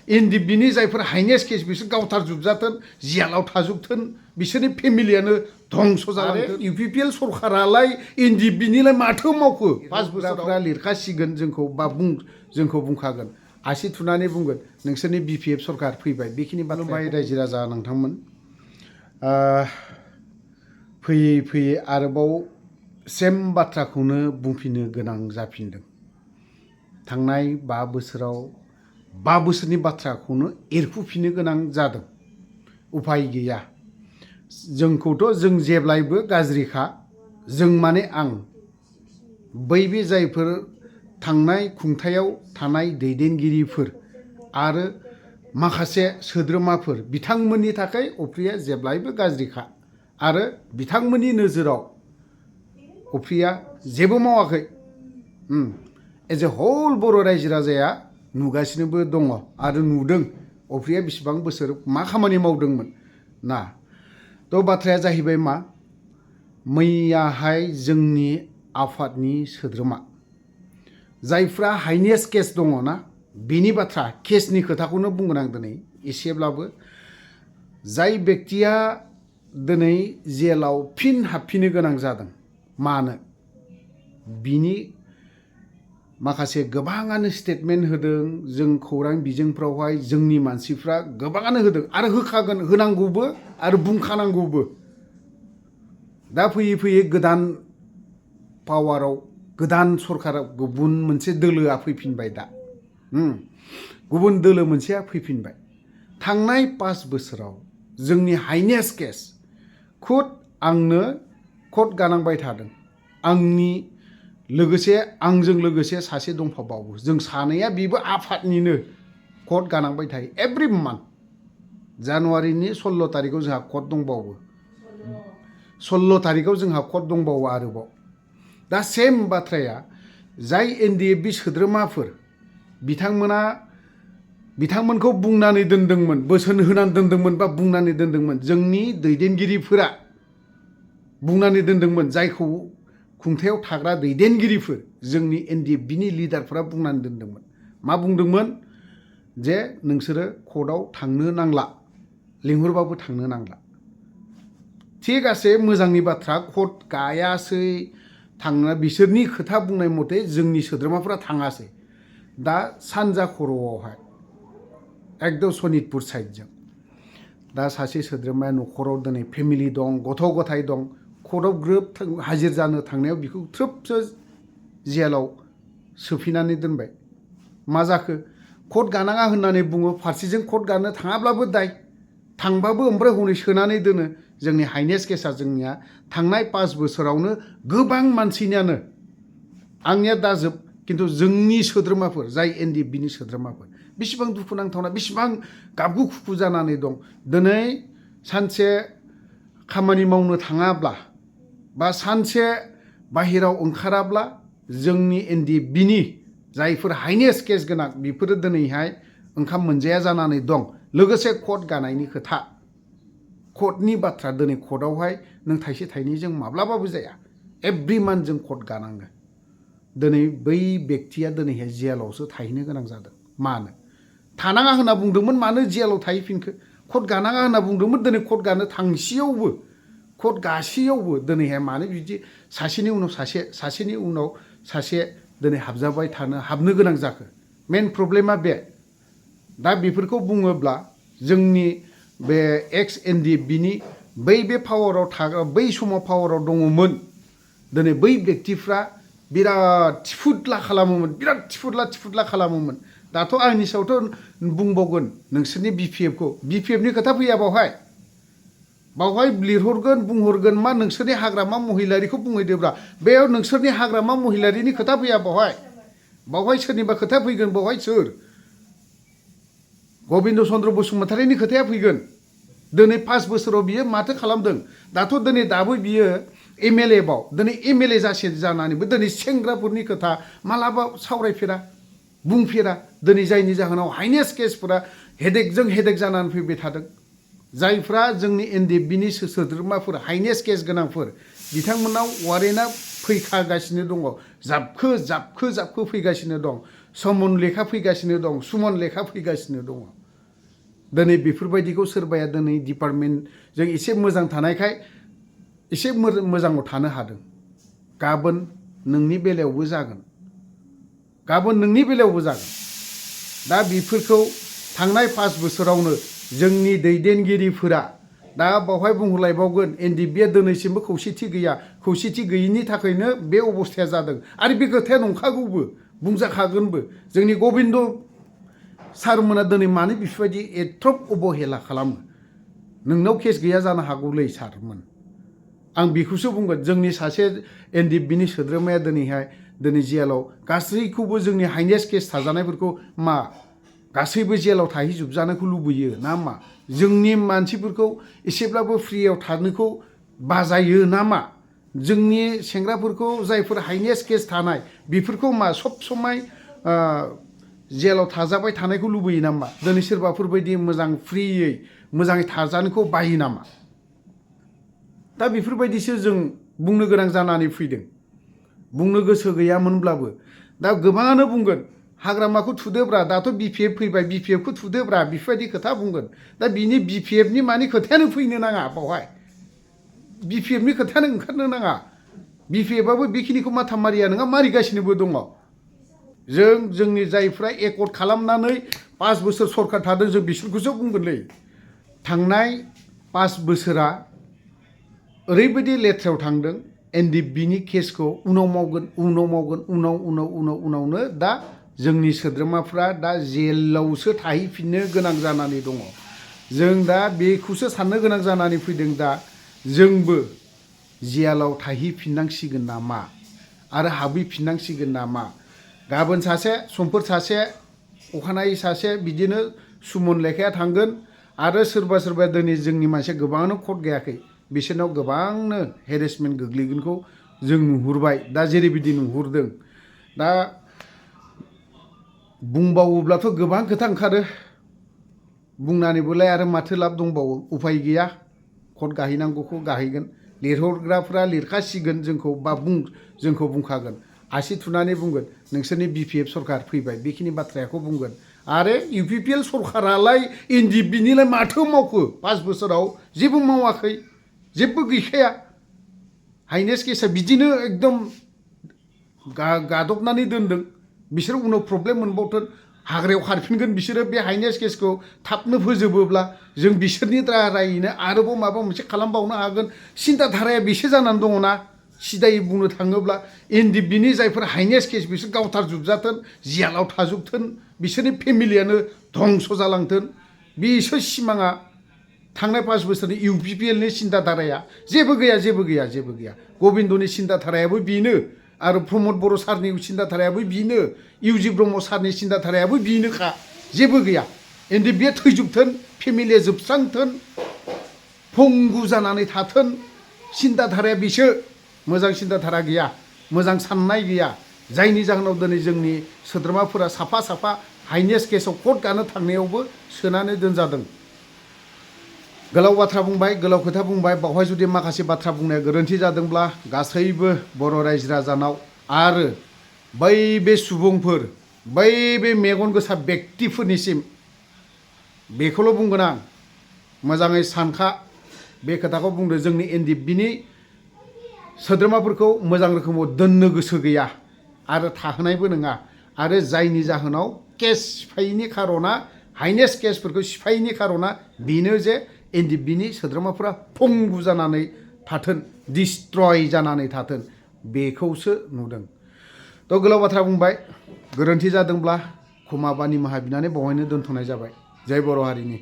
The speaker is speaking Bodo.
एनडिएफबिनि जायफोर हाइनेस केस बिसोर गावथारजोबजाथों जेलाव थाजोबथों बिसोरनि फेमिलियानो धंस जालांथों इउपिपिएल सरकारालाय एनडिएफबिनिलाय माथो मावखो 5 बोसोरफोरा लिरखासिगोन जोंखौ बा जोंखौ बुंखागोन आसि थुनानै बुंगोन नोंसोरनि बिपिएफ सरकार फैबाय बेखिनि बाथ्राया रायजो राजा नोंथांमोन फैयै फैयै आरोबाव सेम बाथ्राखौनो बुंफिननो गोनां जाफिनदों थांनाय 5 बोसोराव 5 बोसोरनि बाथ्राखौनो एरखुफिननो गोनां जादों उफाय गैया जोंखौथ' जों जेब्लायबो गाज्रिखा जों माने आं बै बे जायफोर थांनाय खुंथायाव थानाय दैदेनगिरिफोर आरो माखासे सोद्रोमाफोर बिथांमोननि थाखाय अफ्रिया जेब्लायबो गाज्रिखा आरो बिथांमोननि नोजोराव अफ्रिया जेबो मावाखै एज ए होल बर' रायजो राजाया नुगासिनोबो दङ आरो नुदों अफ्रिया बेसेबां बोसोर मा खामानि मावदोंमोन ना थ' बाथ्राया जाहैबाय मा मैयाहाय जोंनि आफादनि सोद्रोमा जायफ्रा हाइनेस केस दङ ना बेनि बाथ्रा केसनि खोथाखौनो बुंगोन आं दिनै एसेब्लाबो जाय व्यक्तिया दिनै जेलाव फिन हाबफिननो गोनां जादों मानो बिनि माखासे गोबाङानो स्टेटमेन्ट होदों जों खौरां बिजोंफ्रावहाय जोंनि मानसिफ्रा गोबाङानो होदों आरो होखागोन होनांगौबो आरो बुंखानांगौबो दा फैयै फैयै गोदान पावाराव गोदान सरकाराव गुबुन मोनसे दोलोआ फैफिनबाय दा गुबुन दोलो मोनसेया फैफिनबाय थांनाय 5 बोसोराव जोंनि हाइनेस केस खुद आंनो कट गानांबाय थादों आंनि लोगोसे आंजों लोगोसे सासे दंफाबावो जों सानैया बेबो आफादनिनो कट गानांबाय थायो एभ्रि मान्थ जानुवारिनि 16 तारिखआव जोंहा कट दंबावो 16 तारिखआव जोंहा कट दंबावो आरोबाव दा सेम बाथ्राया जाय एनडिएफबि सोद्रोमाफोर बिथांमोनखौ बुंनानै दोनदोंमोन बोसोन होनानै दोनदोंमोन बा बुंनानै दोनदोंमोन जोंनि दैदेनगिरिफोरा बुंनानै दोनदोंमोन जायखौ खुंथायाव थाग्रा दैदेनगिरिफोर जोंनि एनडिएफबिनि लिडारफोरा बुंनानै दोनदोंमोन मा बुंदोंमोन जे नोंसोरो कर्टआव थांनो नांला लिंहरबाबो थांनो नांला थिगासे मोजांनि बाथ्रा कर्ट गायासै थांना बिसोरनि खोथा बुंनाय मथे जोंनि सोद्रोमाफोरा थाङासै दा सानजा खर'आवहाय एकदम सनितपुर साइडजों दा सासे सोद्रोमाया न'खराव दिनै फेमिलि दं गथ' गथाय दं कर्टआव ग्रोब हाजिर जानो थांनायाव बिखौ थ्रोबसो जेलाव सोफिनानै दोनबाय मा जाखो कर्ट गानाङा होननानै बुङो फारसेजों कर्ट गानो थाङाब्लाबो दाय थांबाबो ओमफ्राय हनै सोनानै दोनो जोंनि हाइनेस केसा जोंनिया थांनाय 5 बोसोरावनो गोबां मानसिनियानो आंनिया दाजोब किन्तु जोंनि सोद्रोमाफोर जाय एनडिएफबिनि सोद्रोमाफोर बेसेबां दुखुनांथावना बेसेबां गाबगु खुखु जानानै दं दिनै सानसे खामानि मावनो थाङाब्ला बा सानसे बाहेराव ओंखाराब्ला जोंनि एनडिएफबिनि जायफोर हाइनेस केस गोनां बेफोरो दिनैहाय ओंखाम मोनजाया जानानै दं लोगोसे कर्ट गानायनि खोथा कर्टनि बाथ्रा दिनै कर्टआवहाय नों थाइसे थाइनैजों माब्लाबाबो जाया एभ्रि मान्थ जों कर्ट गानाङो दिनै बै व्यक्तिया दिनैहाय जेलावसो थाहैनो गोनां जादों मानो थानाङा होनना बुंदोंमोन मानो जेलाव थाहैफिनखो कर्ट गानाङा होनना बुंदोंमोन दिनै कर्ट गानो थांसेयावबो कर्ट गासैयावबो दिनैहाय मानो बिदि सासेनि उनाव सासे दिनै हाबनो गोनां जाखो मेन प्रब्लेमा बे दा बेफोरखौ बुङोब्ला जोंनि बे एक्स एनडिएफबिनि बे पावाराव थाग्रा बै समाव पावाराव दङमोन दिनै बै व्यक्तिफ्रा बिराद थिफुदला खालामोमोन दाथ' आंनि सायावथ' बुंबावगोन नोंसोरनि बिपिएफनि खोथा फैया बावहाय लिरहरगोन बुंहरगोन मा नोंसोरनि हाग्रामा महिलारिखौ बुंहैदोब्रा बेयाव नोंसोरनि हाग्रामा महिलारिनि खोथा फैया बावहाय सोरनिबा खोथा फैगोन बावहाय सोर गबिन्द चन्द्र बसुमतारीनि खोथाया फैगोन दिनै 5 बोसोराव बियो माथो खालामदों दाथ' दाबो बियो एमएलए बाव दिनै एमएलए जानानैबो दिनै सेंग्राफोरनि खोथा मालाबा सावरायफेरा बुंफेरा दिनै जायनि जाहोनाव हाइनेस केसफोरा हेडेक जानानै फैबाय थादों जायफ्रा जोंनि एनडिएफबिनि सोद्रोमाफोर हाइनेस केस गोनांफोर बिथांमोनाव वारेन्टआ फैखागासिनो दङ जाबखो फैगासिनो दं समन लेखा फैगासिनो दं सुमन लेखा फैगासिनो दङ दिनै बेफोरबायदिखौ सोरबाया दिनै डिपार्टमेन्टजों एसे मोजां थानायखाय एसे मोजाङाव थानो हादों गाबोन नोंनि बेलायावबो जागोन दा बेफोरखौ थांनाय 5 बोसोरावनो जोंनि दैदेनगिरिफोरा दा बावहाय बुंहरलायबावगोन एनडिएफबिआ दिनैसिमबो खौसेथि गैया खौसेथि गैयिनि थाखायनो बे अबस्थाया जादों आरो बे खोथाया नंखागौबो बुंजाखागोनबो जोंनि गबिन्द सारमोना दिनै मानो बेफोरबायदि एथ्रब अबहेला खालामो नोंनाव केस गैया जानो हागौलै सारमोन आं बेखौसो बुंगोन जोंनि सासे एनडिएफबिनि सोद्रोमाया दिनै जेलाव गासैखौबो जोंनि हाइनेस्ट केस थाजानायफोरखौ मा गासैबो जेलाव थाहैजोबजानायखौ लुबैयो ना मा जोंनि मानसिफोरखौ एसेब्लाबो फ्रियाव थानोखौ बाजायो ना मा जोंनि सेंग्राफोरखौ जायफोर हाइनेस्ट केस थानाय बेफोरखौ मा सब समाय जेलाव थाजाबाय थानायखौ लुबैयो नामा दिनै सोरबाफोरबायदि मोजां फ्रियै मोजाङै थाजानोखौ बायो नामा दा बेफोरबायदिसो जों बुंनो गोनां जानानै फैदों बुंनो गोसो गैयामोनब्लाबो दा गोबाङानो बुंगोन हाग्रामाखौ थुदोब्रा दाथ' बिपिएफ फैबाय बिपिएफखौ थुदोब्रा बेफोरबायदि खोथा बुंगोन दा बिनि बिपिएफनि मानि खोथायानो फैनो नाङा बावहाय बिपिएफनि खोथायानो ओंखारनो नाङा बिपिएफआबो बेखिनिखौ माथा मारिया नङा मारिगासिनोबो दङ जोंनि जायफ्रा एकर्ड खालामनानै 5 बोसोर सरकार थादों जों बिसोरखौसो बुंगोनलै थांनाय 5 बोसोरा ओरैबायदि लेथ्रायाव थांदों एनडिएफबिनि केसखौ उनावनो दा जोंनि सोद्रोमाफ्रा दा जेलावसो थाहैफिननो गोनां जानानै दङ जों दा बेखौसो साननो गोनां जानानै फैदों दा जोंबो जेलाव थाहैफिननांसिगोन नामा आरो हाबहैफिननांसिगोन नामा गाबोन सासे समफोर सासे अखानायै सासे बिदिनो सुमन लेखाया थांगोन आरो सोरबा दिनै जोंनि मानसिया गोबाङानो कर्ट गैयाखै बिसोरनाव गोबांनो हेरेसमेन्ट गोग्लैगोनखौ जों नुहुरबाय दा जेरैबायदि नुहुरदों दा बुंबावोब्लाथ' गोबां खोथा ओंखारो बुंनानैबोलाय आरो माथो लाब दंबावो उफाय गैया कर्ट गाहैनांगौखौ गाहैगोन लिरहरग्राफ्रा लिरखासिगोन जोंखौ बुंखागोन आसि थुनानै बुंगोन नोंसोरनि बिपिएफ सरकार फैबाय बेखिनि बाथ्राखौ बुंगोन आरो इउपिपिएल सरकारालाय एनडिएफबिनिलाय माथो मावखो 5 बोसोराव जेबो मावाखै जेबो गैखाया हाइनेस्ट केसा बिदिनो एकदम गादबनानै दोनदों बिसोर उनाव प्रब्लेम मोनबावथों हाग्रायाव खारफिनगोन बिसोरो बे हाइनेस्ट केसखौ थाबनो फोजोबोब्ला जों बिसोरनि दारायैनो आरोबाव माबा मोनसे खालामबावनो हागोन सिन्था धाराया बेसो जानानै दङना सिदायै बुंनो थाङोब्ला एनडिएफबिनि जायफोर हाइनेस्ट केस बिसोर गावथारजोबजाथों जेलाव थाजोबथों बिसोरनि फेमिलियानो धंस जालांथों बिसोर सिमाङा थांनाय 5 बोसोरनि इउपिपिएलनि सिन्था धाराया जेबो गैया गबिन्दनि सिन्था धारायाबो बेनो आरो प्रमद बर' सारनि सिन्था धारायाबो बेनो इउजि ब्रह्म सारनि सिन्था धारायाबो बेनोखा जेबो गैया एनडिएफबिआ थैजोबथों फेमिलिया जोबस्रांथों पंगु जानानै थाथों सिन्था धाराया बिसो मोजां सिन्था धारा गैया मोजां साननाय गैया जायनि जाहोनाव दिनै जोंनि सोद्रोमाफोरा साफा हाइनेस्ट केसाव कर्ट गानो थांनायावबो सोनानै दोनजादों गोलाव बाथ्रा बुंबाय गोलाव खोथा बुंबाय बावहाय जुदि माखासे बाथ्रा बुंनाया गोरोन्थि जादोंब्ला गासैबो बर' रायजो राजानाव आरो बे सुबुंफोर बे मेगन गोसा व्यक्तिफोरनिसिम बेखौल' बुंगोन आं मोजाङै सानखा बे खोथाखौ बुंदो जोंनि एनडिएफबिनि सोद्रोमाफोरखौ मोजां रोखोमाव दोननो गोसो गैया आरो थाहोनायबो नङा आरो जायनि जाहोनाव केस सिफायैनि खार'ना हाइनेस्ट केसफोरखौ सिफायैनि खार'ना बेनो जे एनडिएफबिनि सोद्रोमाफोरा पंगु जानानै थाथों डिस्ट्रय जानानै थाथों बेखौसो नुदों थ' गोलाव बाथ्रा बुंबाय गोरोन्थि जादोंब्ला क्षमा बा निमाहा बिनानै बावहायनो दोनथ'नाय जाबाय जय बर' हारिनि